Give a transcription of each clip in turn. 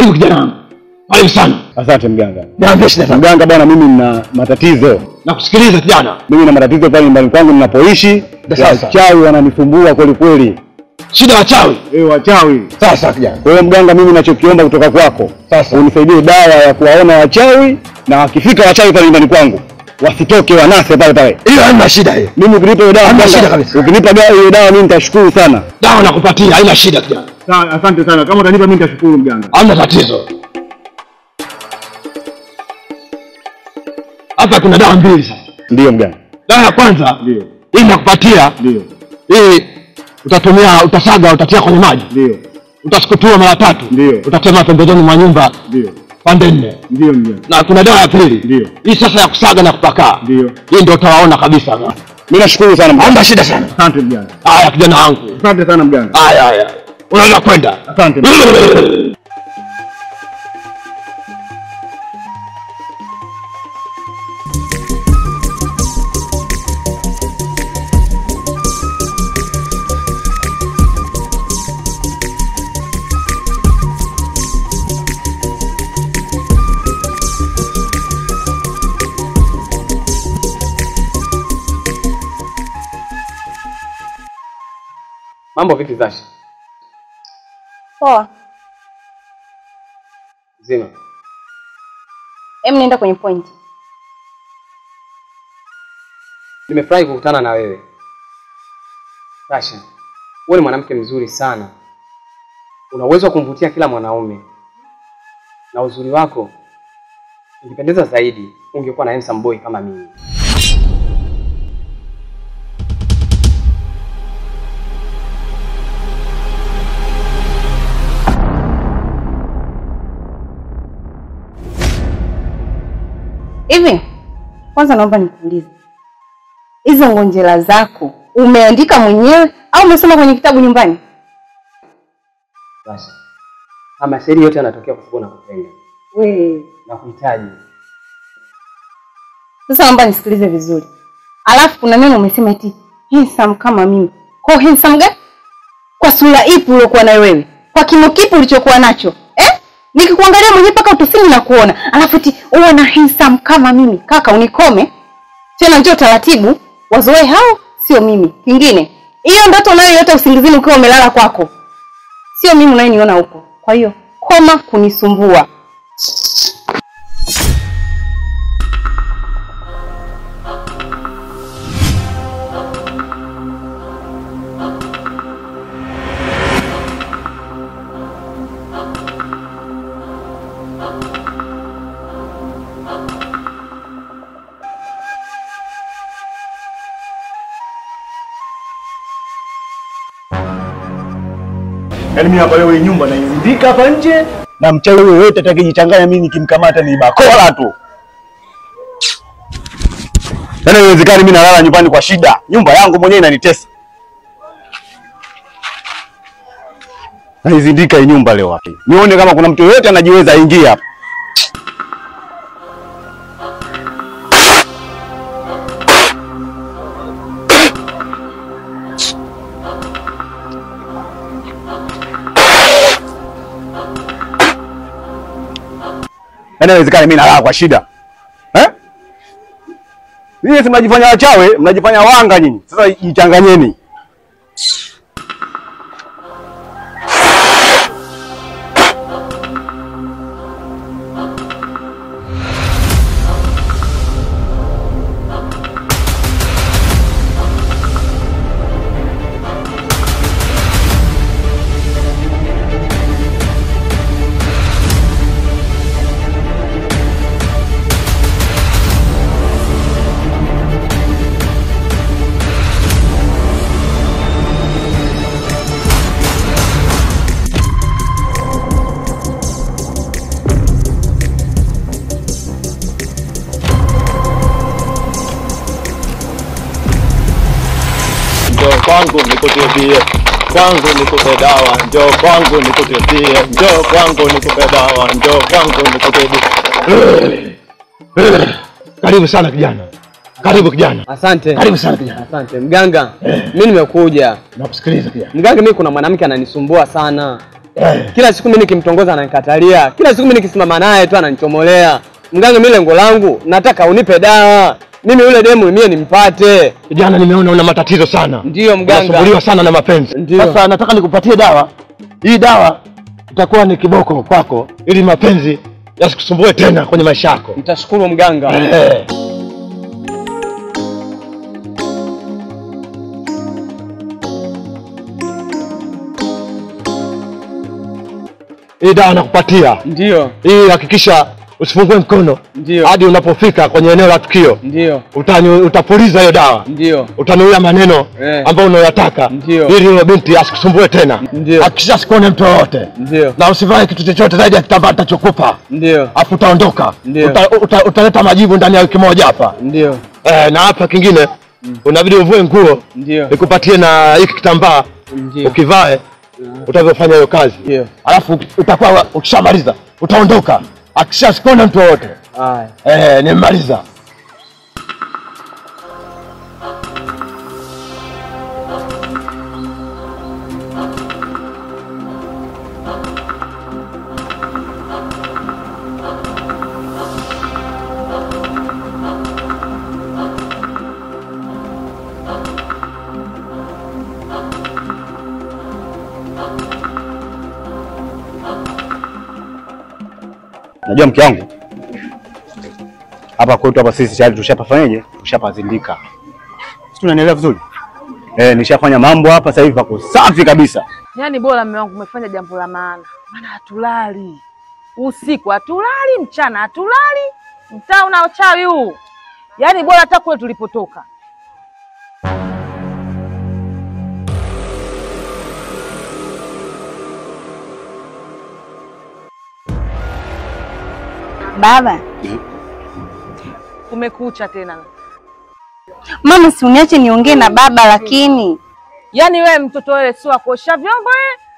Karibu kijana wangu. Karibu sana. Asante mganga. Niambie shida. Mganga bwana, mimi nina matatizo. Nakusikiliza kijana. Mimi nina matatizo pale nyumbani kwangu ninapoishi. Wachawi wananisumbua kweli kweli. Shida wachawi? Eh, wachawi. Sasa kijana. Kwa hiyo mganga, mimi ninachokiomba kutoka kwako, sasa unisaidie dawa ya kuwaona wachawi, na wakifika wachawi pale nyumbani kwangu wasitoke, wanase pale pale. Hiyo haina shida hiyo. Mimi ukinipa hiyo dawa, haina shida kabisa. Ukinipa hiyo dawa mimi nitashukuru sana. Dawa nakupatia, haina shida kijana. Sawa, asante sana. Kama utanipa mimi nitashukuru mganga. Hamna tatizo. Hapa kuna dawa mbili sasa. Ndio mganga. Dawa ya kwanza ndio hii nakupatia. Ndio. Hii utatumia, utasaga, utatia kwenye maji. Ndio. Utasukutua mara tatu. Ndio. Utatema pembezoni mwa nyumba. Ndio. Pande nne. Ndio mganga. Na kuna dawa ya pili. Ndio. Hii sasa ya kusaga na kupakaa. Ndio. Hii ndio utawaona kabisa. Mimi nashukuru sana mganga. Hamna shida sana. Asante mganga. Haya kijana wangu. Asante sana mganga. Haya haya. Unaweza kwenda. Asante. Mambo vipi Zasha? Poa. Zima. Nenda kwenye point. Nimefurahi kukutana na wewe. Zasha, wewe ni mwanamke mzuri sana. Una uwezo wa kumvutia kila mwanaume. Na uzuri wako ingependeza zaidi ungekuwa na handsome boy kama mimi. Hivi, kwanza naomba nikuulize. Hizo ngonjera zako umeandika mwenyewe au umesoma kwenye kitabu nyumbani? Basi. Mashairi yote yanatokea kwa sababu nakupenda. Wewe nakuhitaji. Sasa naomba nisikilize vizuri. Alafu kuna neno umesema eti handsome kama mimi. Kwa handsome gani? Kwa sura ipi uliyokuwa nayo wewe? Kwa kimo kipi ulichokuwa nacho? Nikikuangalia mwenyewe paka utosini na kuona. Alafu eti uwe na handsome kama mimi. Kaka unikome. Tena njoo taratibu, wazoe hao sio mimi. Kingine, hiyo ndoto unayoiota usingizini ukiwa umelala kwako. Sio mimi unayeniona huko. Kwa hiyo koma kunisumbua. Yaani mimi hapa leo hii nyumba naizindika hapa nje na mchawi yoyote atakayejichanganya mimi nikimkamata ni bakola tu. Yaani haiwezekani mimi nalala nyumbani kwa shida. Nyumba yangu mwenyewe inanitesa. Naizindika hii nyumba leo hapa. Nione kama kuna mtu yoyote anajiweza aingie hapa. Yaani haiwezekani mimi nalala kwa shida. Eh? Nyinyi si mnajifanya wachawi, mnajifanya wanga nyinyi. Sasa jichanganyeni. Kwangu nikutibie, kwangu nikupe dawa, njoo kwangu nikutibie, njoo kwangu nikupe dawa, njoo kwangu nikutibie. Karibu sana kijana. Karibu kijana. Asante. Karibu sana kijana. Asante. Mganga, mimi nimekuja. Nakusikiliza kijana. Mganga, mimi kuna mwanamke ananisumbua sana. Kila siku mimi nikimtongoza ananikatalia. Kila siku mimi nikisimama naye tu ananichomolea. Mganga, mimi lengo langu nataka unipe dawa. Mimi yule demu mimi nimpate. Kijana, nimeona una matatizo sana. Ndio mganga. Unasumbuliwa sana na mapenzi. Ndiyo. Sasa nataka nikupatie dawa. Hii dawa itakuwa ni kiboko kwako ili mapenzi yasikusumbue tena kwenye maisha yako. Nitashukuru mganga. Hii dawa nakupatia. Ndio. Hii hakikisha usifungue mkono. Ndio. Hadi unapofika kwenye eneo la tukio. Ndio. Utapuliza hiyo dawa. Ndio. Utanuia maneno ambayo unayotaka. Ili yule binti asikusumbue tena. Ndio. Hakikisha asikuone mtu yoyote. Ndio. Na usivae kitu chochote zaidi ya kitambaa nitachokupa. Ndio. Afu utaondoka. Utaleta majibu ndani ya wiki moja hapa. Ndio. Na hapa kingine unabidi uvue nguo. Ndio. Nikupatie na hiki kitambaa. Ndio. Ukivae utavyofanya hiyo kazi. Ndio. Alafu utakuwa ukishamaliza utaondoka. Akisha sikona mtu wote. Haya. Nimemaliza. Najua mke wangu hapa kwetu hapa sisi tayari tushapafanyaje? Tushapazindika. Sisi tunaendelea vizuri. Nishafanya mambo hapa sasa hivi pako safi kabisa. Yaani bora mume wangu umefanya jambo la maana. Maana hatulali. Usiku hatulali, mchana hatulali. Mtaa una uchawi huu. Yaani bora hata kule tulipotoka. Baba. Kumekucha tena. Mama, si uniache niongee na baba lakini. Yaani wewe mtoto wewe sio wa kuosha vyombo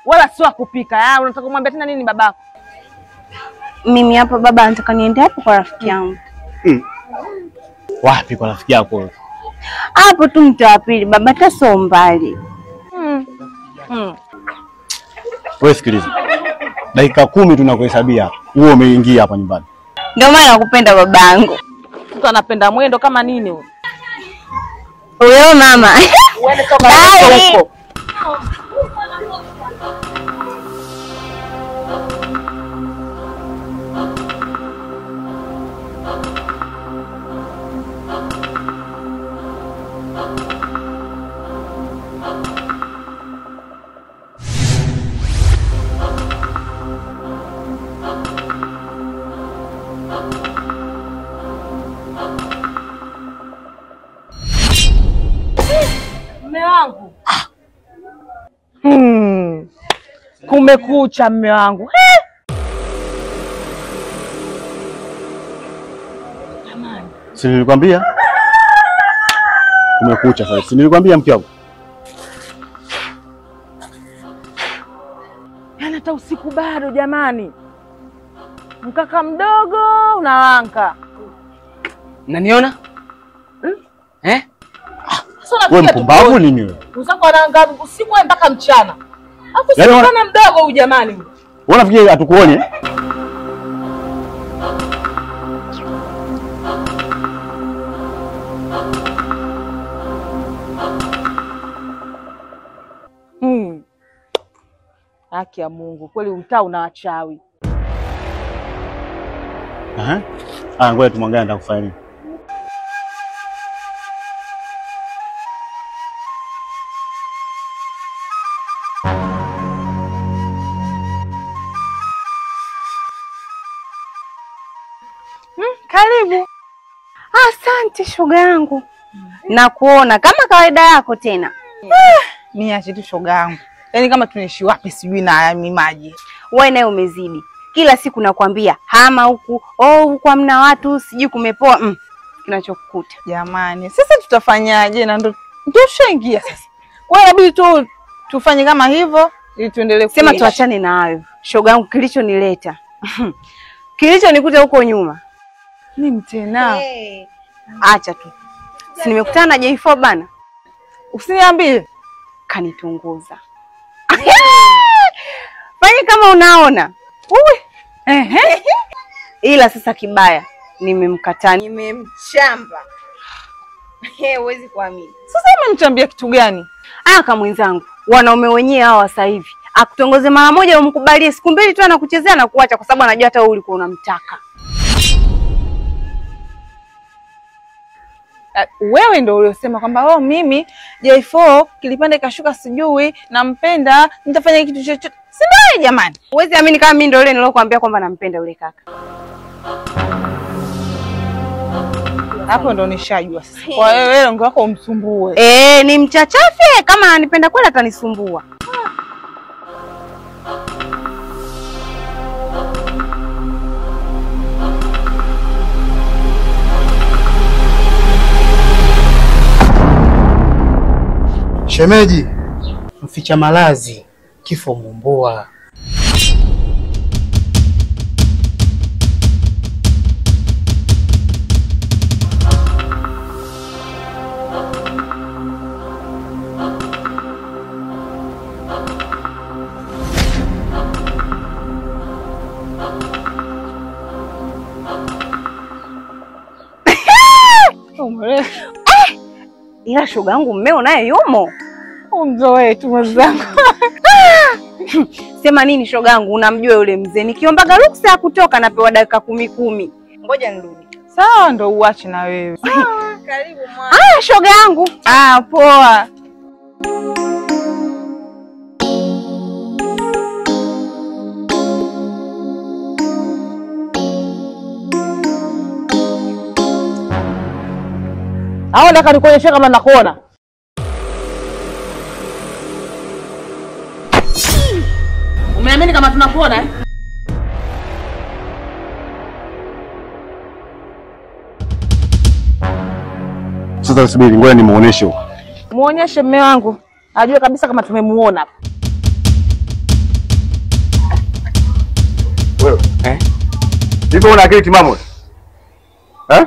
wala sio wa kupika. Unataka kumwambia tena nini babako? Mimi hapa baba nataka niende hapo kwa rafiki yangu. Wapi kwa rafiki yako? Hapo tu mtaa wa pili baba, hata sio mbali. Wewe sikiliza. Dakika 10 tunakuhesabia. Wewe umeingia hapa nyumbani. Ndio maana nakupenda babangu. Mtu anapenda mwendo kama nini huyo? Huyo mama. Uende toka huko. Mume wangu. Kumekucha mume wangu. Jamani. Si nilikwambia? Kumekucha sasa. Si nilikwambia mke wangu? Yaani hata usiku bado jamani. Mkaka mdogo unawanka. Unaniona? Eh? Wewe mpumbavu nini wewe? Uzako anaanga usiku mpaka mchana. Alafu sikana mdogo huyu jamani. Wewe unafikiri hatukuone? Haki ya Mungu, kweli mtaa una wachawi. Aha. Ngoja tumwangalie anataka kufanya nini. Karibu. Asante shoga yangu. Na kuona kama kawaida yako tena. Niache tu shoga yangu. Yaani kama tunaishi wapi sijui na haya maji. Wewe naye umezidi. Kila siku nakwambia hama huku, oh huku hamna watu, sijui kumepoa. Kinachokukuta. Jamani, sasa tutafanyaje na ndo tushaingia sasa. Kwa hiyo inabidi tu tufanye kama hivyo ili tuendelee. Sema tuachane na hayo. Shoga yangu kilichonileta. Kilichonikuta huko nyuma. Nini tena? Hey. Acha tu. Si nimekutana na J4 bana. Usiniambie. Kanitunguza. Fanya Huamini kama unaona. Uwe. Ehe. Ila sasa kibaya nimemkataa. Nimemchamba. Huwezi kuamini. Sasa umemchambia kitu gani? Ah, kama mwenzangu, wanaume wenyewe hawa sasa hivi akutongoze mara moja umkubalie, siku mbili tu anakuchezea na kuacha kwa sababu anajua hata wewe ulikuwa unamtaka. Wewe ndio uliosema kwamba oh, mimi J4 kilipanda kashuka sijui nampenda nitafanya kitu chochote. Si ndio jamani? Huwezi amini kama mimi ndio yule nilokuambia kwamba nampenda yule kaka. Hapo ndo nishajua sasa. Kwa hiyo wewe unge wako umsumbue. Ni mchachafe kama ananipenda kweli atanisumbua. Shemeji, mficha malazi, kifo mumbua. Ila shoga yangu mmeo naye yumo. Umzoee tu mwenzangu. Sema nini shoga yangu, unamjua yule mzee. Nikiombaga ruksa ya kutoka napewa dakika 10. Ngoja nirudi. Sawa, ndo uache na wewe. Sawa, karibu mwana. Ah, shoga yangu. Ah, poa. Hao nataka nikuonyeshe kama nakuona. Umeamini kama tunakuona eh? Sasa subiri, ngoja nimuoneshe huko. Muonyeshe mume wangu. Ajue kabisa kama tumemuona hapa. Wewe, eh? Hivi una akili timamu? Eh?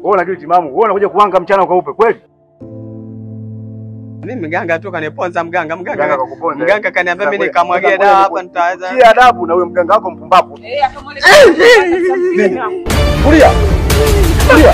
Wewe una akili timamu? Wewe unakuja kuanga mchana kwa upe kweli? Mimi mganga tu kaniponza mganga. Mganga kaniambia mimi nikamwagie dawa hapa nitaweza. Si adabu na huyo mganga wako mpumbavu. Eh, akamwelekeza. Kulia. Kulia.